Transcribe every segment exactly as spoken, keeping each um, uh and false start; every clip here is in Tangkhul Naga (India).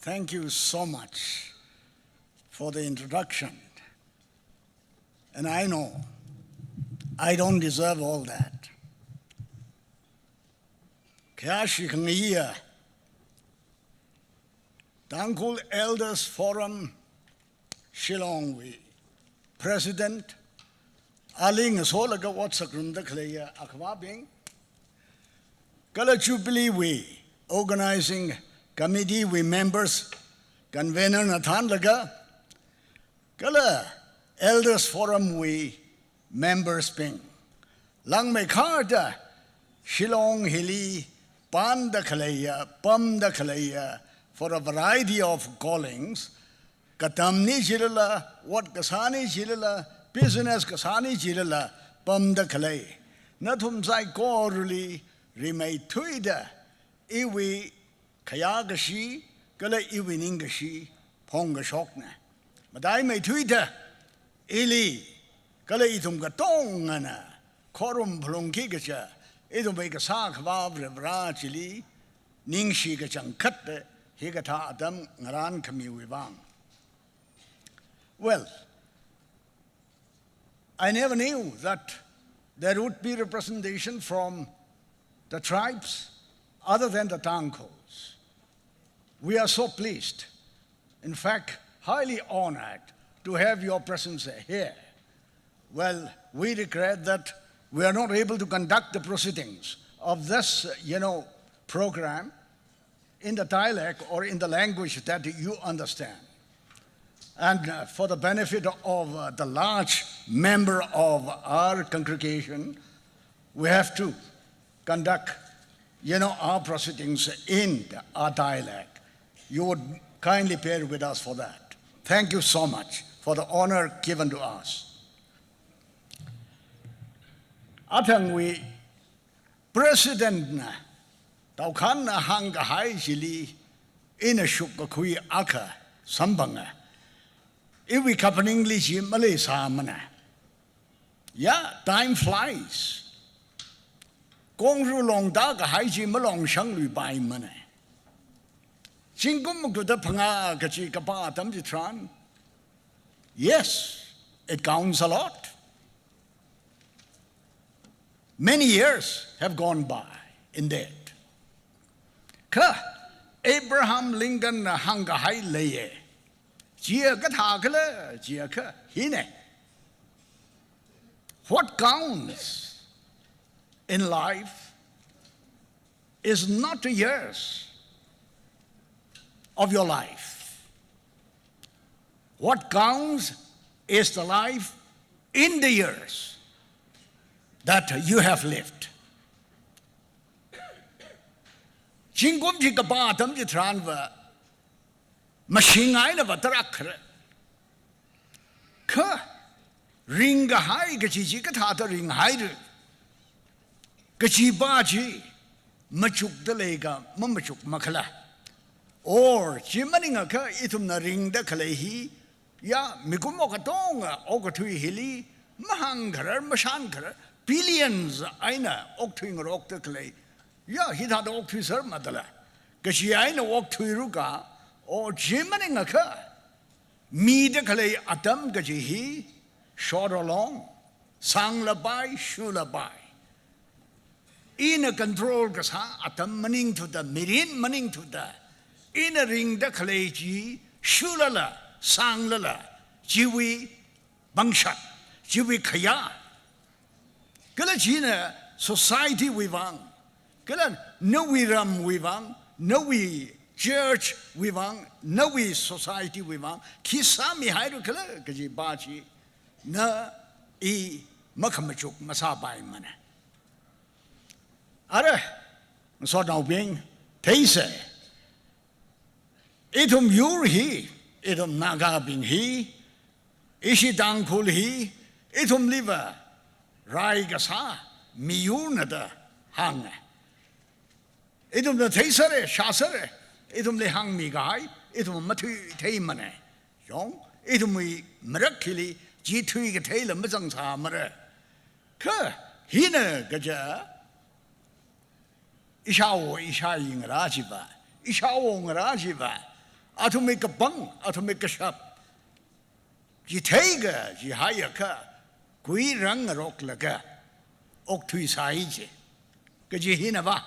Thank you so much for the introduction. And I know I don't deserve all that. Khayāshi khangaiya Tangkhul Elders Forum Shillong wui President, ali ngasolaga ot sāngarumda khaleiya akhavābing, kala Jubilee wui Organizing Committee wui members, convener na thānlaga, kala Elders Forum wui members bing, langmeikharda Shillong hili pānda khaleiya, pamda khaleiya, for a variety of callings, katamna jilala, ot kasāna jilala, business kasāna jilala, pamda khalei nathum saikorali rimeithuida, iwui khayākashi, kala iwui ningkashi phongkashokna. Mataimeithuida, ili, kala ithum katongana khorum phalungki kaja, ithumwui kasā Akhava Varivarā chili ningshi kachangkhatta hikathā atam ngarānkhamiwui vang. Well, I never knew that there would be representation from the tribes other than the Tangkhuls. We are so pleased, in fact, highly honored to have your presence here. Well, we regret that we are not able to conduct the proceedings of this, you know, program in the dialect or in the language that you understand. And, uh, for the benefit of, uh, the large member of our congregation, we have to conduct, you know, our proceedings in our dialect. You would kindly bear with us for that. Thank you so much for the honor given to us. Athangwui President na, Taokhanna hāngkahai chili ina shupkakhui akha samphanga. Iwui kaphaningli chi maleisāmana. Yeah, time flies. Kongru longda kahai chi malongshangluipaimana. Zingkum makuda phangā kachi kapā atam chitharan, yes, it counts a lot. Many years have gone by, indeed. Kha Abraham Lincoln na hāngkahai leiya. Chiya kathā khala, chiakha hina. What counts in life is not the years of your life. What counts is the life in the years that you have lived. Zingkum chi kapā atam chitharanva, mashing einava tarākha. Kha ringkahai kachi chi kathāda ringhaira? Kachipa chi machukda lei ka mamachuk makhala? Or chi maningakha ithumna ringda khalei hi, ya, mikumo katonga okathui hili mahāngkharar, mashānkharar, billions eina okthui ngarokda khalei, ya, hithāda okthuiserma dala kachi eina okthuira ka? Or chi maningakha mida khalei atam kaji hi shoralong, sānglapai, shulapai. Ina control kasā atam maningthuda, mirin maningthuda, ina ringda khalei chi shulala, sānglala, chiwui pangshap, chiwui khayā, kala china society wui vang, kala nawui ramwui vang, nawui church wui vang, nawui society wui vang khi sāmihaira khala kajipa chi na i makhamachuk masāpaimana. Ara, ngasotnaobing, theisa. Ithum yur hi, ithum Nagabing hi, ishi Tangkhul hi, ithumliva rai kasā miyurna da hānga. Ithumna theisera, shāsera, ithumli hāngmi kahai ithum mathuitheimana. Yong, ithumwui marak hili chi thuikatheila mazangsāmara. Kha hina kaja, ishāwo ishāyi ngarā chiva, ishāwo ngarā chiva, athumwui kapang, athumwui kashap, chitheika, chihaiakha, kuirangngaroklaga okthuisai ji. Kaji hina va.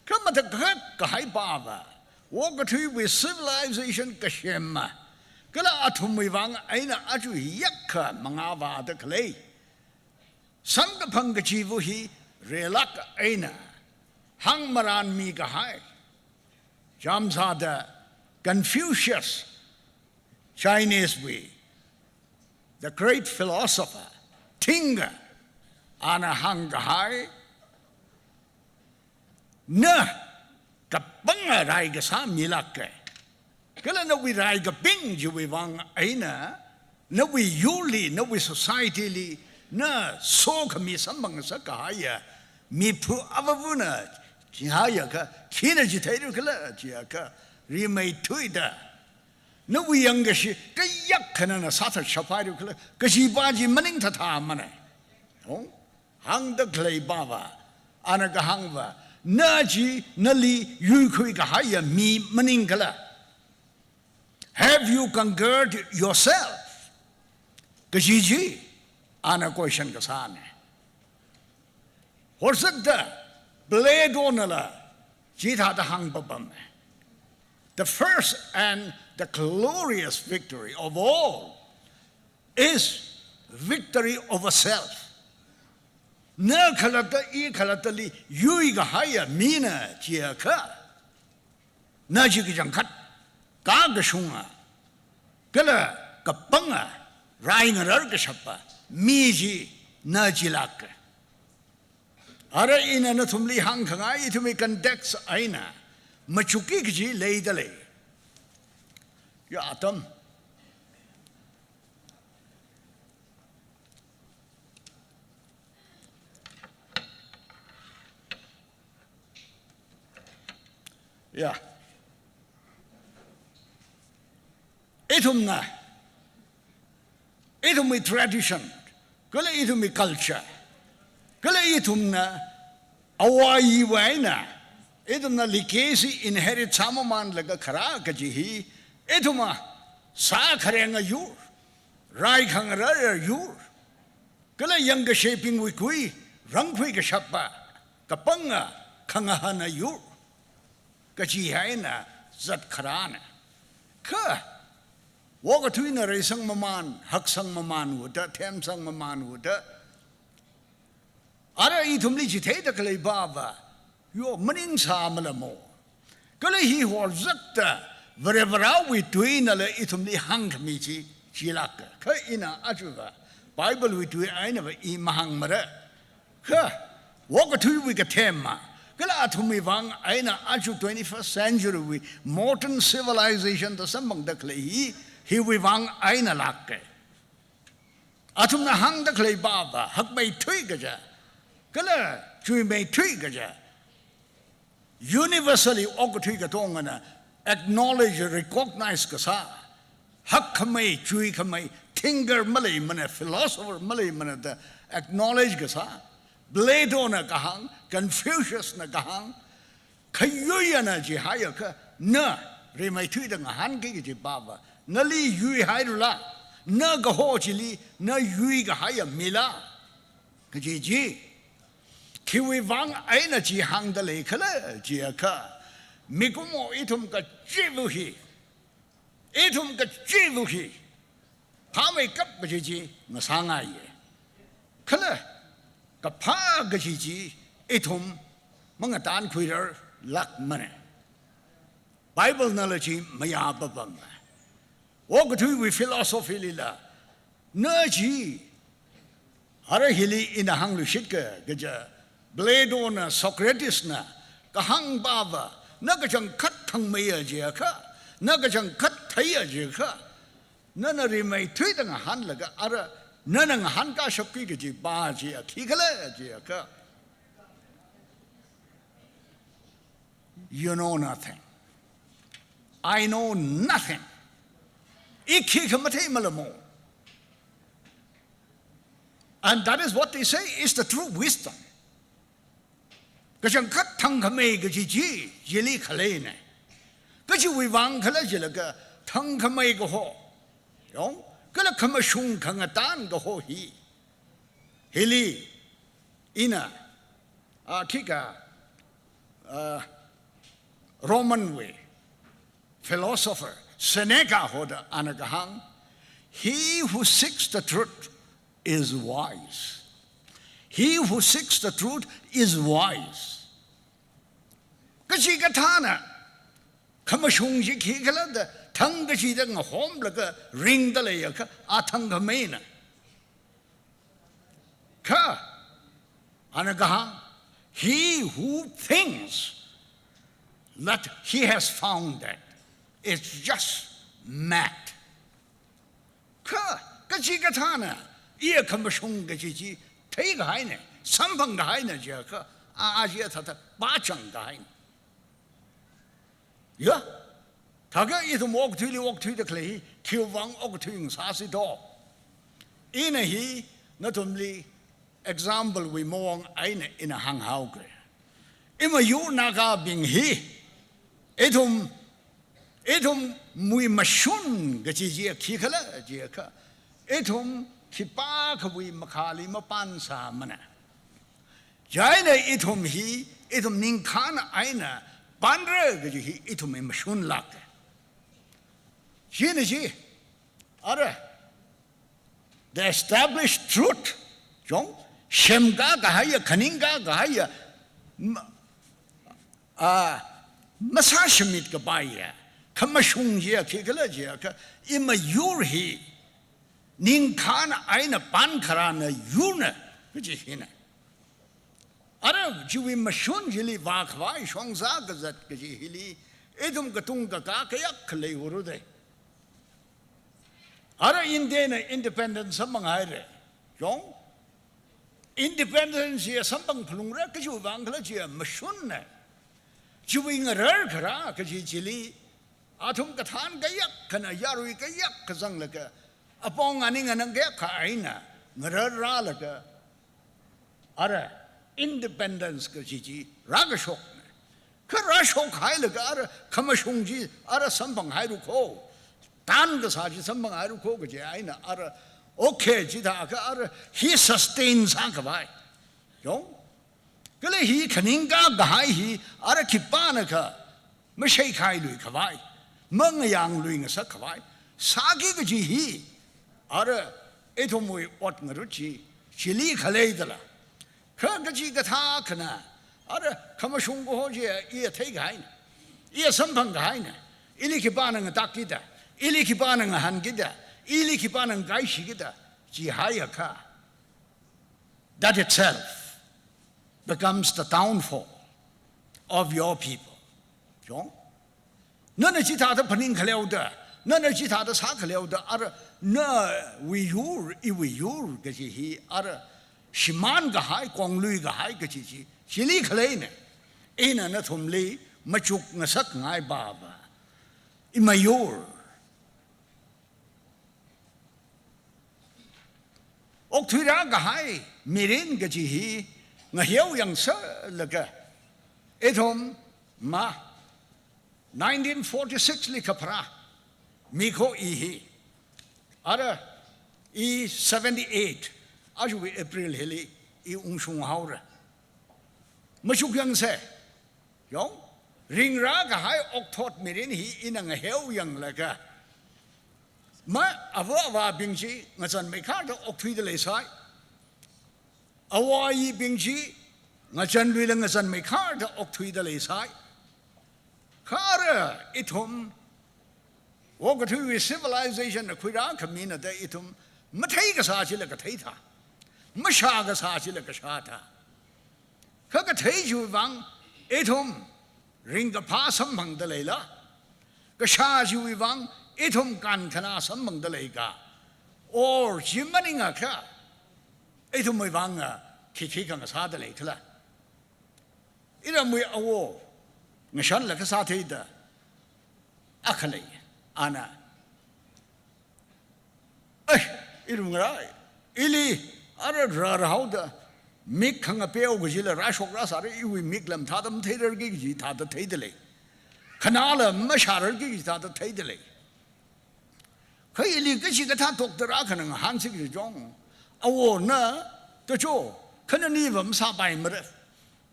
Kha matakhak kahai pava, okathuiwui civilization kasema, kala athumwui vang eina aja hi yakha mangavāda khalei samkaphang kachiva hi relak eina hāngmaranmi kahai, chāmsāda Confucius, Chinese wui, the great philosopher, thinker, ana hāngkahai, na kapanga rai kasā milāka. Kala nawui rai kaping chiwui vang eina, nawui yurli, nawui society li, na sokhami samphang sākahaiya miphu avavana chihaiakha, khina chitheira khala chiakha, rimeithuida, nawui yangkashi kayākha nana sāthatshaphaira khala, kaji pa chi maningthathamana. Oh? Hāngda khalei pava, ana kahāngva, na chi nali yuikhui kahaiya mi maningkhala? Have you conquered yourself? Kaji chi, ana question kasāna. Horsakta, Plato nala chithāda hāngpapama. The first and the glorious victory of all is victory over self. Na khalatta, i khalattali yuikahaiya mina chiakha, na chi kachangkhat, kakashunga, kala kapanga, rai ngarar kashapa mi chi na chilāka. Ara ina nathumli hāngkhangai, ithumwui context eina machukki kaji leida lei. Ya atam. Ya. Ithumna, ithumwui tradition, kala ithumwui culture, kala ithumna awaiwui eina, ithumna legacy inherit sāmamanlaga kharā kaji hi, ithumna sākharenga yur, rai khangarara yur, kala yangkashebingwui kui, rangkhui kashapa, kapanga, khangahāna yur, kaji eina zatkharana. Kha, okathuina reisangmaman, haksangmaman wuda, themsangmaman wuda, ara ithumli chitheida khalei pava, yo, maningsāmala mo. Kala hi horzakta, Varivarāwui tuinala ithumli hāngkhami chi, chilāka. Kha ina aja va, Bible wui tui einava i mahāngmara. Kha, okathuiwui kathema, kala athumwui vang eina aja twenty-first century wui modern civilization da samphangda khalei hi, hiwui vang eina lāka. Athumna hāngda khalei pava, hakmeithui kaja, kala chuimeithui kaja, universally okathui katongana acknowledge, recognize kasā, hakkhamei, chuikhamei, thinker maleimana, philosopher maleimana da acknowledge kasā, Plato na kahāng, Confucius na kahāng, khayuiyana chihaiakha, na rimeithuida ngahānki kaji pava, nali yuihairala, na kaho chili, na yuikahaiya mila, kaji chi. Khiwui vang eina chi hāngda leikhala chiakha, mikumo ithum kachiva hi, ithum kachiva hi, phāmeikap kaji chi ngasāngaiya. Kala, kaphā kaji chi ithum mangatankhuirarlākmana. Bible nala chi mayāpapama. Okathuiwui philosophy lila, na chi, ara hili ina hāngluishitka kaja, Plato na, Socrates na kahāng pava, na kachangkhat thangmeiya chiakha, na kachangkhat theiya chiakha, nana rimeithuida ngahānlaga ara, nana ngahānkashapki kaji pa chi a khikhala chiakha, you know nothing. I know nothing. I khikha matheimala mo. And that is what they say is the true wisdom. Kachangkhat thangkhamei kaji chi, chili khaleina. Kachiwui vang khala jilaga thangkhamei kaho, yong, kala khamashung khangatang kaho hi. Hili, ina, a, khikha, a, Roman wui philosopher Seneca hoda ana kahāng, "He who seeks the truth is wise. He who seeks the truth is wise." Kachikathāna khamashung chi khikhala da thangkachida ngahomlaga ringda leiakha, a thangkhameina. Kha, ana kahāng, "He who thinks that he has found that is just mad." Kha, kachikathāna iya khamashung kachi chi theikahaina, samphangkahaina jiakha, a, a chi athāda pāchangkahaina. Ya, thākha ithum okathuili okthuida khalei hi khiwui vang okathui ngasāsi do? Ina hi nathumli example wui mawang eina ina hānghaoga. Imayur Nagabing hi, ithum, ithumwui mashun kachi chi khikhala jiakha, ithum khipākhawui makhali mapansāmana. Chieina ithum hi, ithum ningkhān eina panra kaji hi ithumwui mashunlāka. China chi, ara, the established truth, yong, semkakahaiya, khaningkakahaiya, ma-, a, masāshimit kapaiya khamashung chi khikhala jiakha, imayur hi ningkhān eina pankharana yurna kaji hina. Ara chiwui mashun chili vākhavai shongza kazat kaji hili, ithum katung kakā kayākha leihaora de. Ara India na independence samphanghaira. Yong, independence chi samphang phalungra kajiwui vang khala jiakha mashunna. Chiwui ngararkharā kaji chili, athum kathān kayākhana, yarui kayākha zanglaga, apong aning anang kayākha eina ngararrālaga, ara independence kaji chi rākashokna. Kha rāshokhailaga ara khamashung chi ara samphanghairu kho, tan kasā chi samphanghaira kho kaji eina ara, okay, chithākha ara hi sustain sākhavai. Yong? Kala hi khaningkakahai hi ara khipānakha masheikhailuikhavai, mangayāngluingasakkhavai sāki kaji hi, ara ithumwui ot ngarut chi chili khalei dala. Kha kachikathā akhana, ara khamashung kaho chi iya theikahaina, iya samphangkahaina, ili khipāna ngatākkida, ili khipāna ngahānkida, ili khipāna ngakaishikida, chihaiakha, that itself becomes the downfall of your people. Yong? Nana chithāda phaningkhaleoda, nana chithāda sākhaleoda, ara nawui yur, iwui yur kaji hi, ara shimānkahai, kongluikahai kaji chi chili khaleina. Ina nathumli machukngasakngai baba, imayur okthuirākahai mirin kaji hi ngaheo yangsālaga, ithum ma nineteen forty-six li kapharā mikho i hi, ara i seventy-eight, ajawui April hili i ungshunghaora. Machuk yangsa. Yong, ringrākahai okthot mirin hi ina ngaheo yanglaga, ma ava avābing chi ngazanmeikharda okthuida leisai. Ava ayibing chi ngazanluila ngazanmeikharda okthuida leisai. Kha ara ithum okathuiwui civilization na khuirākhamina da ithum mathei kasā chila kathei thā, mashā kasā chila kashā thā. Kha kathei chiwui vang ithum ringkaphā samphangda leila, kashā chiwui vang ithum kankhanā samphangda leika, or chi maningakha ithumwui vanga khikhi khangasāda leikhala. Iramwui awo ngashanla kasā theida akha lei, ana, "Ai, irum ngarai, ili ara rarhaoda mik khangapeo kajila rāshok rāsāra, iwui mik lam thāda matheirarki," kaji thāda theida lei. Khanāla mashārarki kaji thāda theida lei. Kha ili kachikathā doctor akhana ngahānsi kaji chong, awona tacho, kha naniva masāpaimara.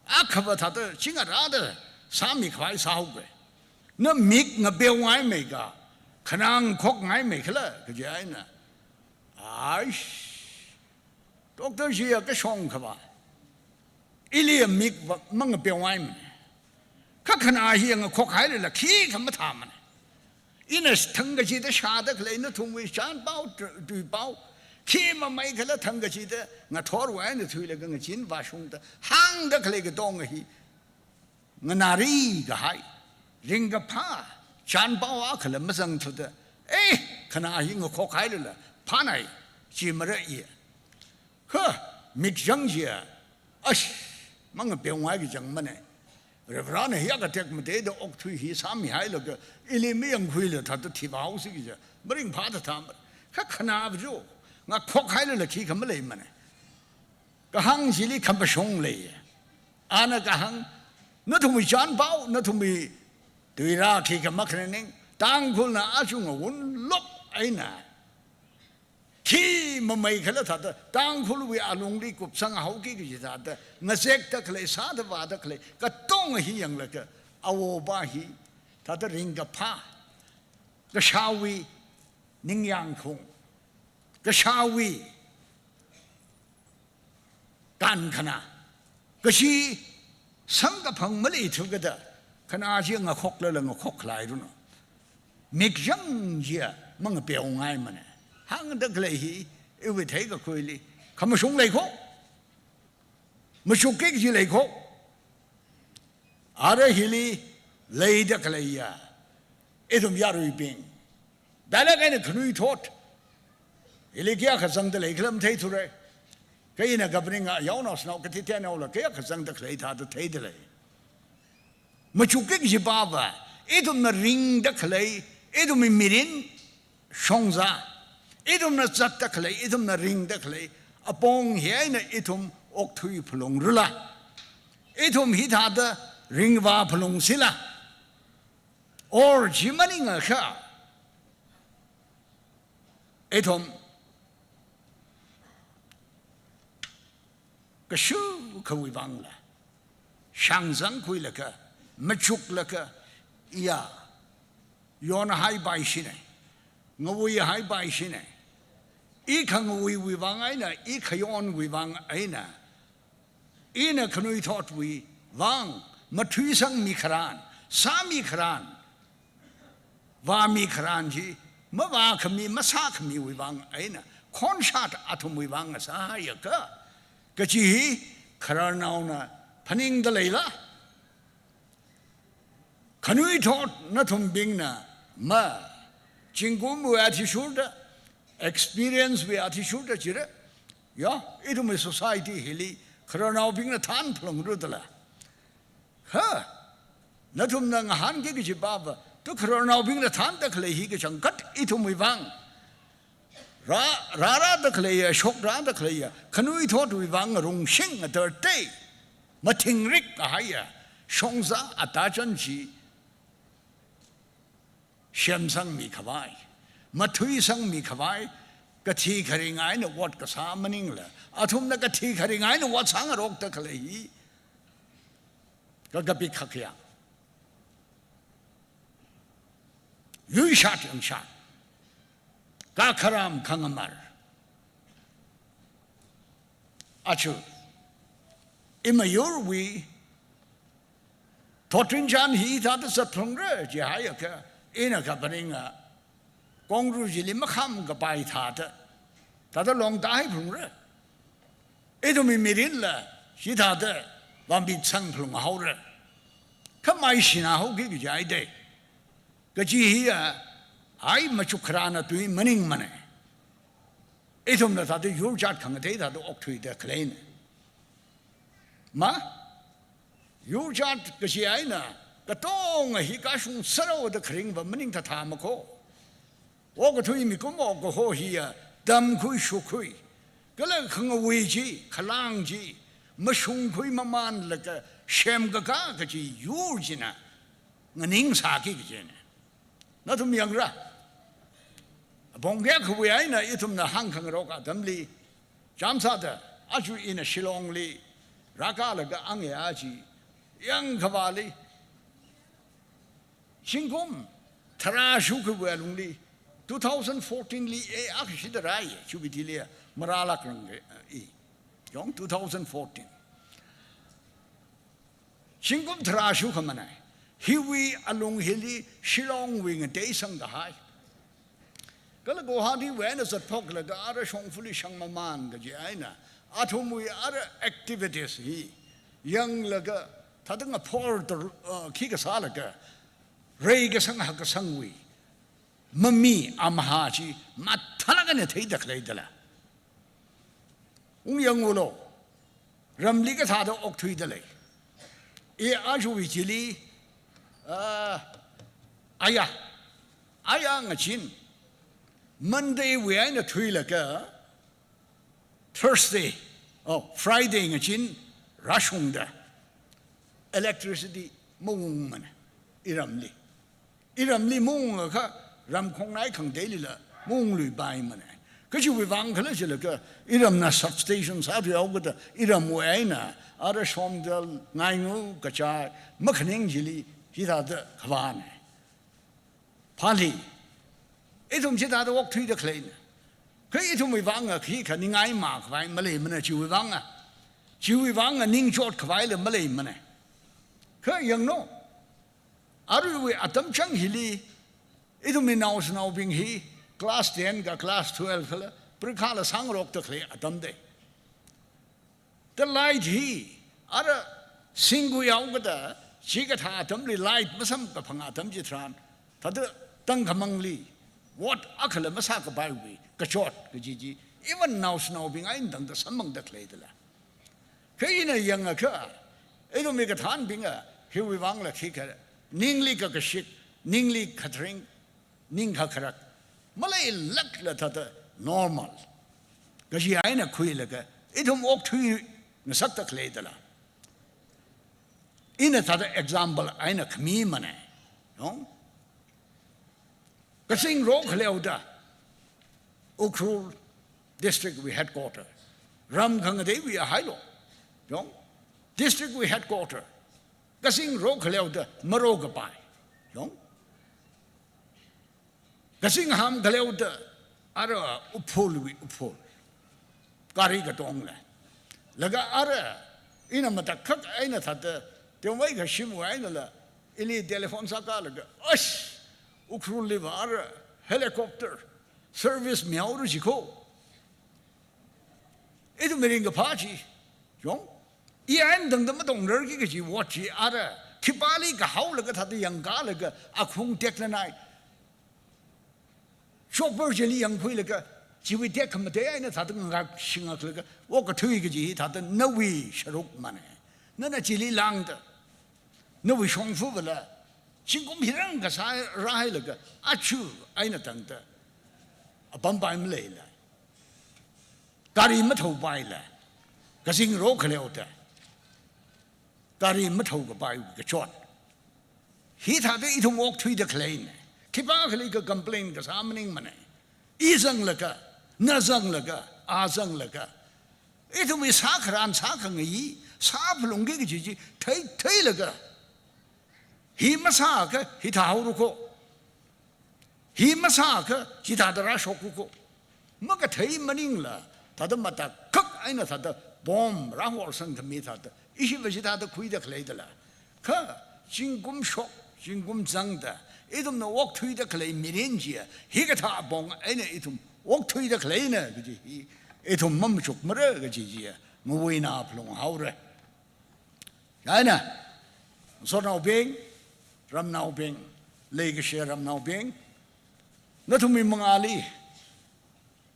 Akhava thāda chingarāda sāmikhavai sāhaoke. Na mik ngapeongaimei ka, khanā ngakhokngaimei khala kaji eina, aish, doctor chiya kashong khavā, iliya mikva mangapeongaimana. Kha khanā hiya ngakhokhailala khikha mathāmana. Ina thangkachida shāda khalei nathumwui chānpao, tu-, tuipao, khi mamei khala thangkachida ngathorwui eina thuilaga ngachin vāshungda hāngda khalei katonga hi nganāri kahai, ringkaphā, chānpao akhala mazangthuda, eh, khanā hi ngakhokhailala phānai, chimara iya. Kha, mikchang chiya, ash, mangapeongai kachangmana. Varivarana hiyākha tekmateida okthui hi sāmihailaga, ili mayangkhuila thāda thivāhaosi kaja, maringphāda thāmara. Kha khanāva chu, ngakhokhailala khikha maleimana. Kahāng chili khamashung lei. Ana kahāng, nathumwui chānpao, nathumwui tuirā khikha makharaning, Tangkhulna achung awunlok eina khi mamei khala thāda, Tangkhulwui alungli kupsanghaoki kaji thāda, ngazekda khalei, sāda vāda khalei katonga hi yanglaga, awopa hi thāda ringkaphā, kashāwui ningyāngkhaung, kashāwui kankhanā, kashi samkaphang maleithu kajida, khanā chi ngakhoklala ngakhok khalairanu. Mikchang chiya mangapeongaimana. Hāngda khalei hi, iwui theikakhuili, khamashung leikho, machukki kaji leikho. Ara hili leida khaleiya ithum yaruibing, dalak eina khanuithot, hili kayākha zangda lei khala matheithura. Kha ina kaphaninga yaonaoshinao katitenola kayākha zangda khalei thāda theida lei. Machukki kaji pava, ithumna ringda khalei, ithumwui mirin shongza, ithumna zatda khalei, ithumna ringda khalei apong hi eina ithum okthui phalungrala, ithum hithāda ringvā phalungsila, or chi maningakha, ithum kashukhawui vangla shangzangkhuilaga, machuklaga, iya, yonhaipaishina, ngawuihaipaishina. I khangawuiwui vang eina, i khayonwui vang eina, ina khanuithotwui vang mathuisangmi kharan, sāmi kharan, vāmi kharan chi mavākhami, masākhamiwui vang eina, khonshat athumwui vang sāhaiakha, kaji hi khararnaona phaningda leila? Khanuithot nathumbingna ma, zingkumwui athishurda, experience wui athishurda chira, ya, ithumwui society hili khararnaobingna thānphalungra dala. Ha, nathumna ngahānki kaji pava, tu khararnaobingna thānda khalei hi kachangkhat ithumwui vang, rā, rārāda khaleiya, shokrāda khaleiya khanuithotwui vang ngarumshing ngatarte, mathingrik kahaiya shongza atachan chi semsangmi khavai, mathuisangmi khavai, kathi kharing eina ot kasā maningla, athumna kathi kharing eina ot sāngarokda khalei hi, kakapik khakhayang, yuishat yangshat, kakharam khangamar. Achu, imayurwui thotrinchān hithāda zatphalungra jihaiakha, ina kaphaninga, kongru chili makhamkapai thāda, thāda longtāhaiphalungra. Ithumwui mirinla chithāda vāmitsangphalunghaora. Kha maishinahaoki kajihaida, kaji hiya, ai machuk kharana tui maningmana. Ithumna thāda yurjat khangatei thāda okthuida khaleina. Ma, yurjat kaji eina katonga hi kashung saraoda kharingva maningthatha makho. Okathui mikumo kaho hiya tamkhui shukhui, kala khangawui chi, khalang chi mashungkhui mamānlaga semkakā kaji yur china nganingsāki kajina. Nathum yangra. Apong kayākhawui eina ithumna hāngkhangarok atamli, chāmsāda, aja ina Shillongli rākalaga anga chi yangkhavāli, zingkum tharā shukhavai alungli, two thousand fourteen li e akha shida rāi, Jubilee li, marālākrang i. Yong two thousand fourteen. Zingkum tharā shukhamanei. Hiwui alung hili Shillongwui ngateisang kahai, kala Guwahatiwui eina zatphoklaga ara shongfali shangmamān kaji eina, athumwui ara activities hi yanglaga, thāda ngaphor tur, uh, khi kasālaga, reikasang hakkasangwui mami amahā chi mathālāk eina theida khalei dala. Ungyangulo, ramli kathāda okthuida lei. E, aja chili, ah, aya, aya ngazin, Monday wui eina thuilaga Thursday, oh, Friday ngazin rāshungda electricity maungmana iramli. Iramli maungakha, ramkhongnai khangateilila maungluipaimanei. Kachiwui vang khala jilaga, iramna substation sāthuihaokada, iramwui eina ara Somdal, Ngaingu, Kachai, Makhaning chili hithāda khavānei. Phāli, ithum chithāda okthuida khaleina. Kha ithumwui vanga khikha ningai makhavai maleimana chiwui vanga. Chiwui vanga ningchot khavaila maleimana. Kha yangno, aruiwui atam chang hili, ithumwui naoshinaobing hi class ten ka class twelve kala, parikhala sāngarokda khalei atam dei. The light hi, ara singkhuihaokada, chikathā atamli light masamkaphang atam chitharan, thāda tangkhamangli, ot akhala masākapaiwui kachot kaji chi, even naoshinaobing eina tangda samphangda khalei dala. Kha ina yangakha, ithumwui kathānbinga, hiwui vangla khikha, ningli kakashik, ningli khathring, ning khakharak maleilākla thāda normal kaji eina khuilaga, ithum okthui ngasakda khalei dala. Ina thāda example eina khamimanei. Yong? Kazing rokhaleihaoda, Ukhrul district wui headquarter, ram khangateiwui ahailo. Yong? District wui headquarter, kazing rokhaleihaoda marokapai. Yong? Kazing hamkhaleoda, ara Ukhrulwui Ukhrul gari katongla. Laga ara, ina matakhak eina thāda, Teomeikha shimwui einala, ili telephone sākalaga, ash, Ukhrulliva ara helicopter service mihaora jiko. Ithum mirin kaphā chi, yong, i eina tangda matongrarki kaji ot chi ara, khipāli kahaolaga thāda yangkalaga, akhung teklanai. Chopper chili yangkhuilaga, chiwui tekhamatei eina thāda ngakshinglaga, okathui kaji thāda nawui sharukmanei. Nana chili lāngda, nawui shongfavala, zingkum hirang kasā rāhailaga, aja eina tangda apampai maleila. Gari mathoupaila, kazing rokhaleihaoda, gari mathoukapai kachot. Hithāda ithum okthuida khaleina. Khipākhali ka complain kasā maningmanei. I zanglaga, na zanglaga, a zanglaga, ithumwui sākharan sākhangai, sāphalungki kaji chi thei, theilaga, hi masākha hithā haorako. Hi masākha chithāda rāshokko. Makathei maningla, thāda matakhak eina thāda bomb rāhorsangkhami thāda, ishiva chithāda khuida khalei dala. Kha, zingkum shok, zingkum zangda, ithumna okthuida khalei mirin chiya, hikathā apong eina ithum okthuida khaleina kaji hi, ithum mamachukmara kaji chiya, ngawui eina phalung haora. Chieina, sonaobing, ramnaobing, leikashi ramnaobing, nathumwui mangāli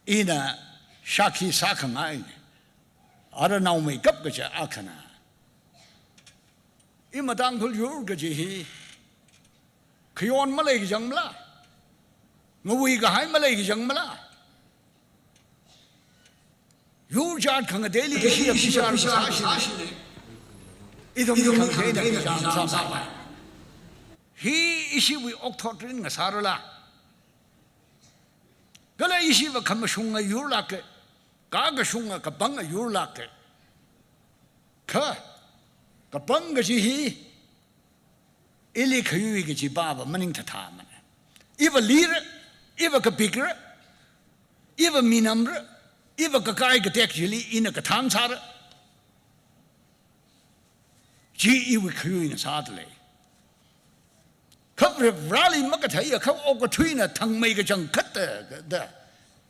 ina shākhi sākhangai, ara naomeikap kaja akhana. Ima Tangkhul yur kaji hi, khayon maleikachangmala, ngawui kahai maleikachangmala. Yur jat khangateili ishi ya bichar sāshina. Ithum khangateina bichar sāpai. Hi ishiwui okthot rin ngasārala. Kala ishiva khamashunga yurlāka, kakashunga kapanga yurlāka. Kha, kapang kaji hi, ili khayui kaji pava maningthathāmana. Iva lira, iva kapikra, iva minamra, iva kakai katek chili ina kathān sāra. Chi iwui khayui ngasāda lei. Kha Varivarāli makatheiya kha okathuina thangmei kachangkhatta da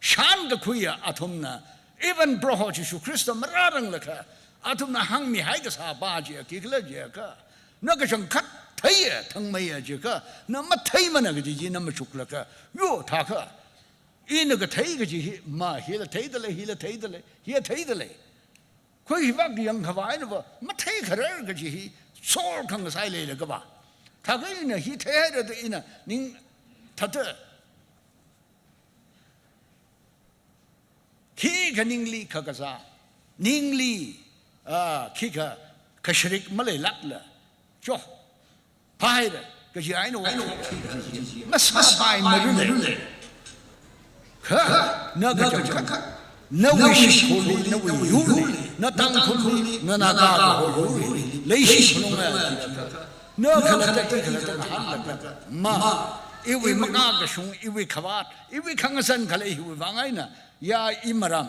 shānkakhuiya athumna, even Proho Jishu Khrista marāranglakha, athumna hāngmihai kasā pa chiya khikhala jiakha, na kachangkhat theiya thangmeiya jiakha, na matheimana kaji chi na machuklaga, yo thākha, ina kathei kaji hi, ma hila theida lei, hila theida lei, hiya theida lei. Khuivak yangkhavai einava matheikharar kaji hi, sor khangasai leilakha va. Thākha ina hi theihaira da ina ning thāda. Khikha ningli khakazā, ningli, ah, khikha kasharik maleilākla. Cho, phāhaira, kaji eina wa. Masāpai marule. Kha, na kachangkhat, nawui shimkhurli, nawui yurli, na Tangkhulli, na Naga kaho yurli, leishi phalunga. Na khalatta, i khalatta ngahānlaga, ma, iwui makakashung, iwui khavāt, iwui khangasan khalei hiwui vang eina, ya i maram,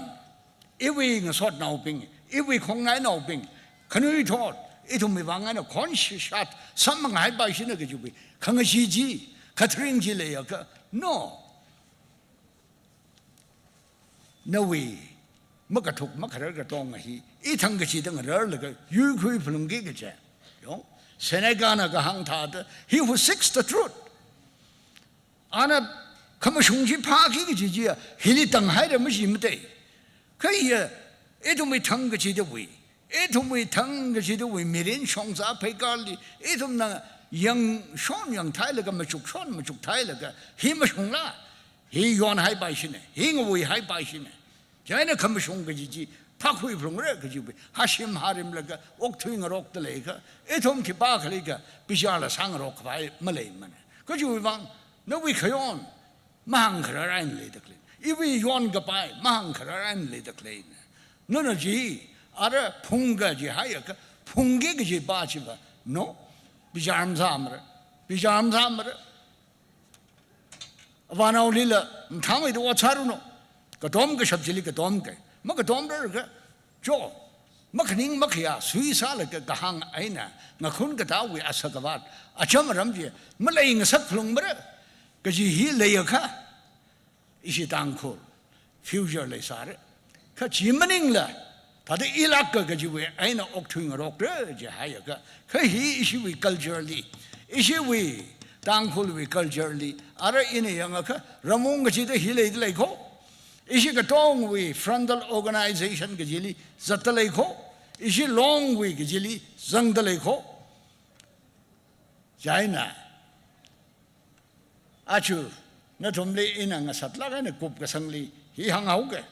iwui ngasotnaobing, iwui khongnainaobing, khanuithot, ithumwui vang eina khon shishat, samphanghaipaishi na kajiwui khangachee chi, khathring chi leiakha, no. Nawui makathuk makharar katonga hi, i thang kachida ngararlaga yuikhui phalungki kaje. Yong, Senecana kahāng thāda, he who seeks the truth. Ana khamashung chi phāki kaji chiya, hili tanghaira maji matei. Kha hiya, ithumwui thang kachidawui, ithumwui thang kachidawui mirin shongza pheikarli, ithumna yangshon yangthailaga, machukshon machukthailaga, hi mashungla, hi yonhaipaishina, hi ngawuihaipaishina. Chieina khamashung kaji chi phākhui phalungra kajiwui hashim harimlaga okthui ngarokda leikha, ithum khipākhali kha bicharla sāngarokkhavai maleimana. Kajiwui vang, nawui khayon mahāngkharar eina leida khaleina. Iwui yonkapai mahāngkharar eina leida khaleina. Nana chi, ara phungka jihaiakha, phungki kaji pa chiva, no, bichar masāmara, bichar masāmara. Avānaolila, mathāmeida ot sāra no. Katom kashap chili katomka. Makatomrarkha, cho, makhaning makhayā suisālaga kahāng eina, ngakhun katāwui asak avat, acham aram chi, maleingasak phalungmara, kaji hi leiakha, ishi Tangkhul future leisāra. Kha chi maningla, thāda ilākka kajiwui eina okthui ngarokra jihaiakha, kha hi ishiwui culture li, ishiwui Tangkhulwui culture li, ara ina yangakha, ramung kachida hi leida leikho. Ishi katongwui frontal organization kajili zatda leikho. Ishi longwui kajili zangda leikho. Chieina, aja, nathumli ina ngasatlāk eina kupkasangli hi hānghaoka.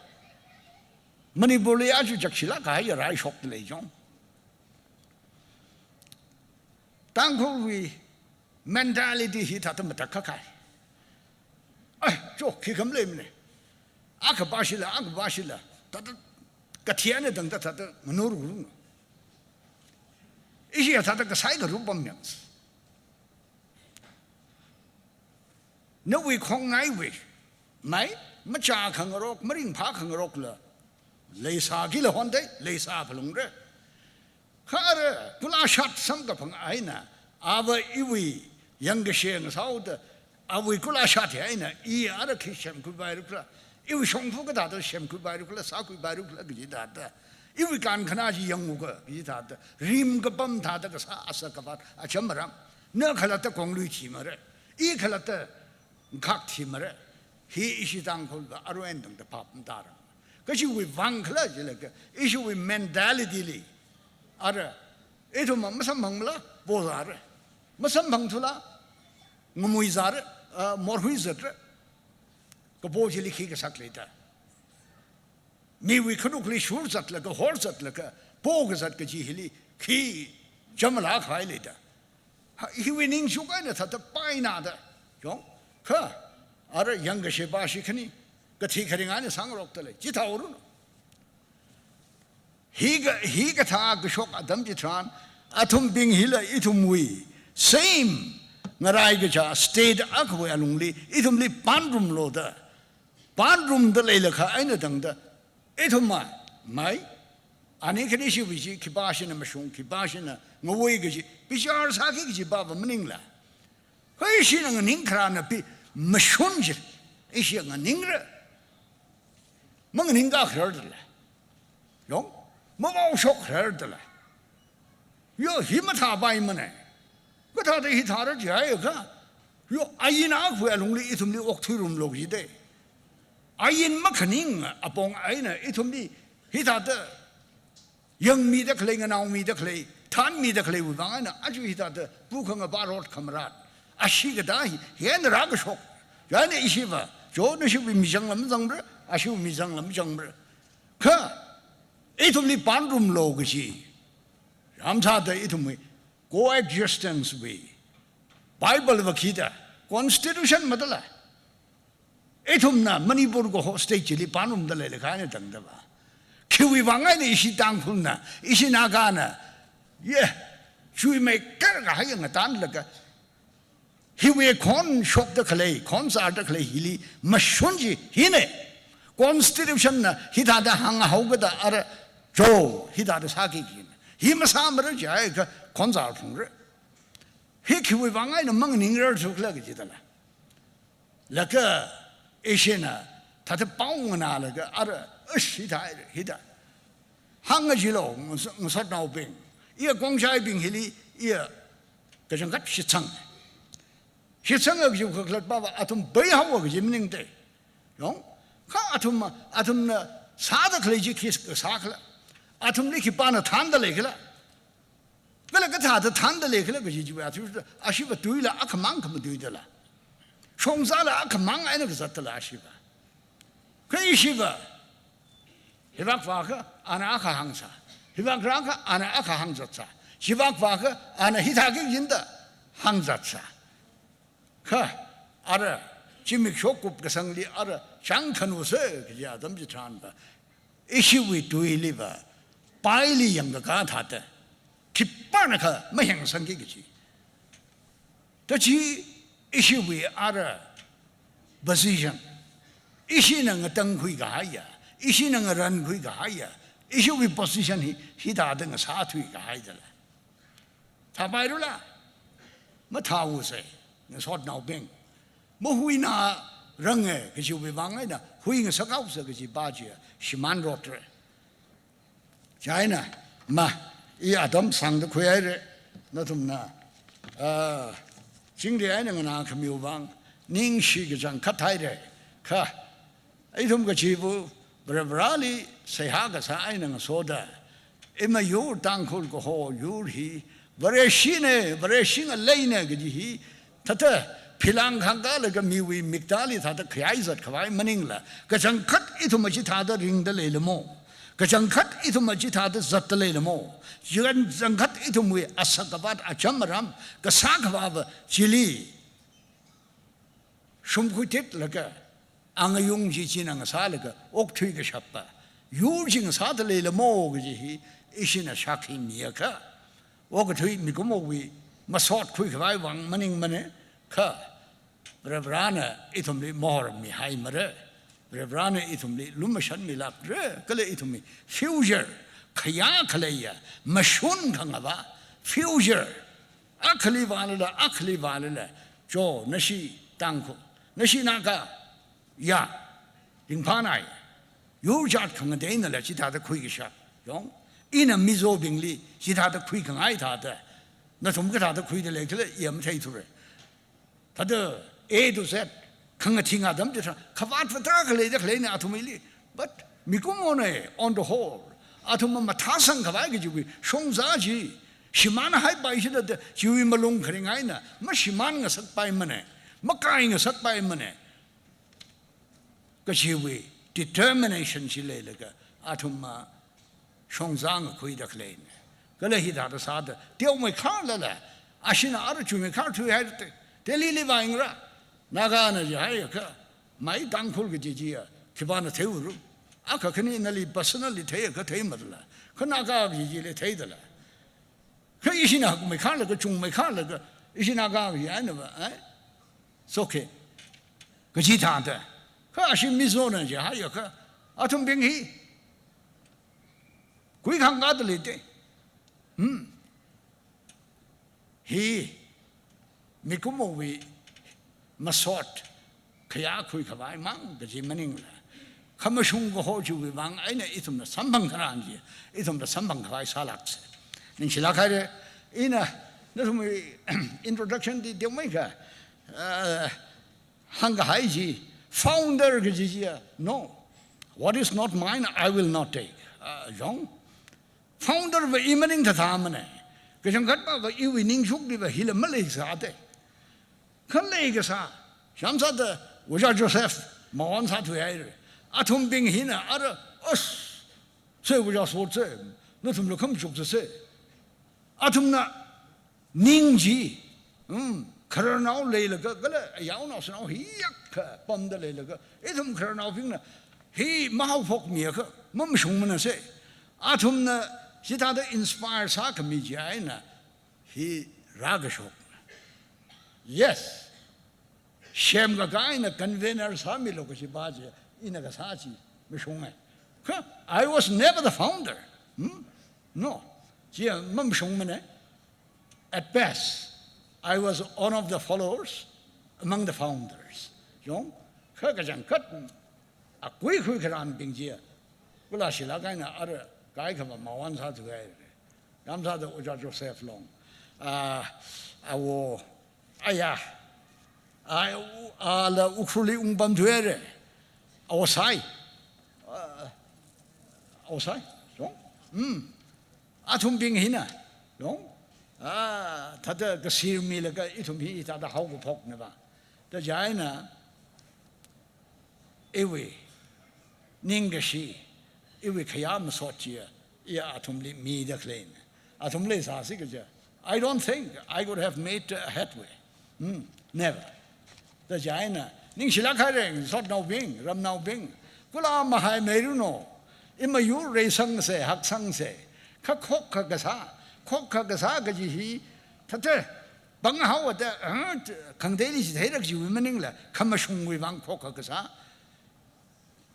Manipurli aja chakshilāk kahaiya rai shokda lei chong. Tangkhulwui mentality hi thāda matakhak kahai. Ai, cho, khikha maleimana. Akha pāshila, akha pāshila, thāda kathi eina tangda thāda nganurung. Ishi thāda kasai karup pamyang. Nawui khongnaiwui, mai, machā khangarok, maringphā khangarokla, leisākila hondei, leisā phalungra. Kha ara, kulashat samkaphang eina, ava iwui yangkashe ngasāhaoda, awui kulashat hi eina, i ara khi semkhuipairukhala, iwui shongfa kathāda semkhuipairukhala, sākhuipairukhala kaji thāda, iwui kankhanā chi yangakha kaji thāda, rim kapam thāda kasā asak avat, acham aram, na khalatta konglui thimara, i khalatta khak thimara, hi ishi Tangkhulva arui eina tangda phap matāra. Kachiwui vang khala jilakha, ishiwui mentality li, ara, ithum masamphangmala, pozāra. Masamphangthula, ngamuizāra, ah, morhuizatra. Kapo chili khi kasak leida. Miwui khanukli shurzatlaga, horzatlaga, pokazat kaji hili khi chamalā khavai leida. Hiwui ning shuk eina thāda paina da. Yong, kha, ara yangkashipa shikhani, kathi kharing eina sāngarokta lei, chithāhaoranu. Hika, hikathā kashok atam chitharan, athumbing hila ithumwui, same, ngarai kaja, state akhawui alungli, ithumli panrumlu da. Panrumda leilakha eina tangda, ithumva, mai, ani khani shiwui chi, khipāshina mashung, khipāshina ngawui kaji, bichar sāki kajipava maningla. Kha ishina nganing kharāna pi, mashun chi, ishi nganingra. Manganing kakharar da lei. Yong, mavaoshok kharar da lei. Yo, hi mathāpaimana. Kathāda hithāra jiakha. Yo, ain akhawui alungli ithumli okthuirumlu jida. Ain makhaning apong eina ithumli hithāda yangmida khalei, nganaomida khalei, thanmida khaleiwui vang eina, aja hithāda pukhangapa rot khamarat. Ashi kathā hi, hina rākashok. Chieina ishiva, jo nashiwui mizangla mazangra, ashiwui mizangla mazangra. Kha, ithumli panrumlu kaji. Ramthāda ithumwui coexistence wui. Bible va khi da, constitution ma da lei. Ithumna Manipur kaho state chili panrumda leilakha eina tangdava. Khiwui vang eina ishi Tangkhulna, ishi Nagana, ye, chuimeikar kahai ngatanglaga, hiwui khon shokda khalei, khon sārda khalei hili, mashun chi hina. Constitution na hithāda hānghaokada ara, jo, hithāda sāki kajina. Hi masāmara jiakha khon sārphungra. Hi khiwui vang eina manganingrarthukhala kaji da lei. Laga, ishina, thāda pao nganālaga, ara, ashi thāhaira, hithā. Hāngajilo, ngas-, ngasotnaobing. Iya kongchaibing hili, iya kachangkhat shitsang. Shitsanga kaji kakhalatpava, athum baihaowa kaji maningda. Yong, kha athum, athumna sāda khalei chi khi sākhala. Athumli khipāna thanda leikhala. Kala kathāda thanda leikhala kaji chiva, athum, ashiva tuila akhamang khamatui da lei. Shongzala akhamang eina kazat da lei ashiva. Kha ishiva, hivak vākha, ana akha hāngsā. Hivak rākha, ana akha hāngzatsā. Chivak vākha, ana hithāki kajinda hāngzatsā. Kha, ara, zimiksho kupkasangli, ara, chang khanusa, kaji atam chitharanva. Ishiwui tuiliva, paili yangkakā thāda. Khipānakha mahengsangki kaji. Tachi, ishiwui ara, position. Ishina ngatangkhui kahaiya. Ishina ngarankhui kahaiya. Ishiwui position hi, hithāda ngasāthui kahai da lei. Thāpairala, mathāhaosa, ngasotnaobing. Mahuinaranga, kajiwui vang eina, hui ngasakhaosa kajipa chi, shimānrotra. Chieina, ma, i atam sangda khuihaira, nathumna, ah, chingri eina nganākhamiwui vang, ningshi kachangkhat haira, kha, ithum kachiva, Varivarāli seihā kasā eina ngasoda. Ima yur Tangkhul kaho yur hi, Vareshina, Vareshi ngaleina kaji hi, thāda, philāng khangkalaga miwui miktāli thāda khayai zatkhavai maningla. Kachangkhat ithum chithāda ringda leilamo. Kachangkhat ithum chithāda zatda leilamo. Kachangkhat ithumwui asak avat acham aram, kasā khavāva chili. Shumkhuititlaga, angayung chi china ngasālaga, okthui kashappa. Yur chi ngasāda leilamo kaji hi, ishina shākhi miakha. Okathui mikumowui, masotkhui khavai vang maningmana, kha. Varivarāna ithumli mahormihaimara. Varivarāna ithumli lumashanmilākra. Kala ithumwui, future, khayā khaleiya, mashun khangava, future. Akhali vālala, akhali vālala, jo, nashi Tangkhul, nashi Naga, ya, ringphānai, yur jat khangateinala chithāda khuikashap, yong, ina Mizobingli chithāda khuikhangai thāda, nathum kathāda khuida leikhala, i matheithura. Thāda A to Z, khangathing atam chitharan, khavāt vātā khaleida khaleina athumli. But mikumona, on the whole, athum mathāsang khavai kajiwui, shongza chi, shimānhaipai chida da, chiwui malung kharing eina, mashimān ngasakpaimana, makai ngasakpaimana. Kachiwui, determination chi leilaga, athum ma, shongza ngakhuida khaleina. Kala hithāda sāda, teomeikharlala, Ashina ara chungmeikharthuihaira te. Delhili vāyanglu. Nagana jihaiakha, mai Tangkhul kaji chiya, khipāna theiura. Akha khani nali personally theiakha theimadala. Kha Naga kaji chili theidala. Kha ishina hakmeikharlaga, chungmeikharlaga, ishi Naga kaji einava, eh? It's okay. Kaji thāda. Kha ashi Mizona jihaiakha, athumbing hi kuikhangkada leite. Hmm. Hi mikumowui masot khayā khuikhavai mang kaji maningla, khamashung kaho chiwui vang eina ithumna samphang tharan chi, ithumna samphang khavai sālāksa. Ningshilāk haira, ina nathumwui introduction li teomeikha, uh, hāngkahai chi, founder kaji chiya, no. What is not mine, I will not take. Uh, yong. Founder va i maningthathāmana. Kachangkhatva iwui ningchukliva hila maleisāte. Kha leikasā, sham sāda Ojā Joseph mawon sāthuihaira. Athumbing hina ara, os, se Ojā Sot se, nathumla khamachuk se. Athumna ning chi, um, khararnao leilaga, kala yaonao shanao hiyākha pamda leilaga, ithum khararnaobingna hi mahaophokmiakha, mamashungmana se. Athumna chithāda inspire sākhami chi eina, hi rākashok. Yes. Semkakā eina convener sāmilu kaji pa chi, ina kasā chi mashunga. Kha, I was never the founder. Hmm? No. Chiya mamashungmana. At best, I was one of the followers among the founders. Yong, kha kachangkhat, akui khuikharanbing chiya, kula shilāk eina ara kaikhava mawon sāthuihaira. Yam sāda Ojā Joseph Long. Ah, awo, aya. Ai, u-, ala Ukhrulli ungpamthuihaira. Awo Sai. Ah, awo Sai. Yong? Hmm. Athumbing hina, yong? Ah, thāda kasir milaga ithum hi thāda haokaphokna va. Da chieina, iwui ningkashi, iwui khayā masot chiya, iya athumli mida khaleina. Athum leisāsi kaja, I don't think I could have made a headway. Hmm, never. Da chieina, ningshilāk haira, sotnaobing, ramnaobing, kula mahaimeiranu, imayur reisangsa, haksangsa, kha khokkha kasā, khokkha kasā kaji hi, thāda, panghaoda, ah, khangateili chitheilāk chiwui maningla, khamashungwui vang khokkha kasā,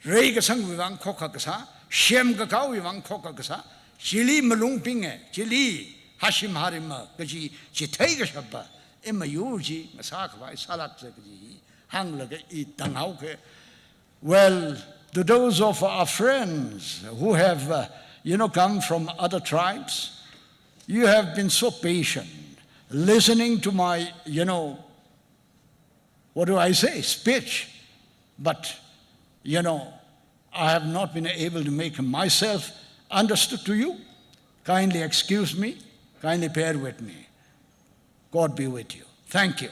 reikasangwui vang khokkha kasā, semkakāwui vang khokkha kasā, chili malung pinga, chili hashim harima kaji chitheikashapa, imayur chi ngasākhavai sālāksa kaji hi hānglaga i tanghaoka. Well, to those of our friends who have, uh, you know, come from other tribes, you have been so patient, listening to my, you know, what do I say, speech, but, you know, I have not been able to make myself understood to you. Kindly excuse me, kindly bear with me. God be with you. Thank you.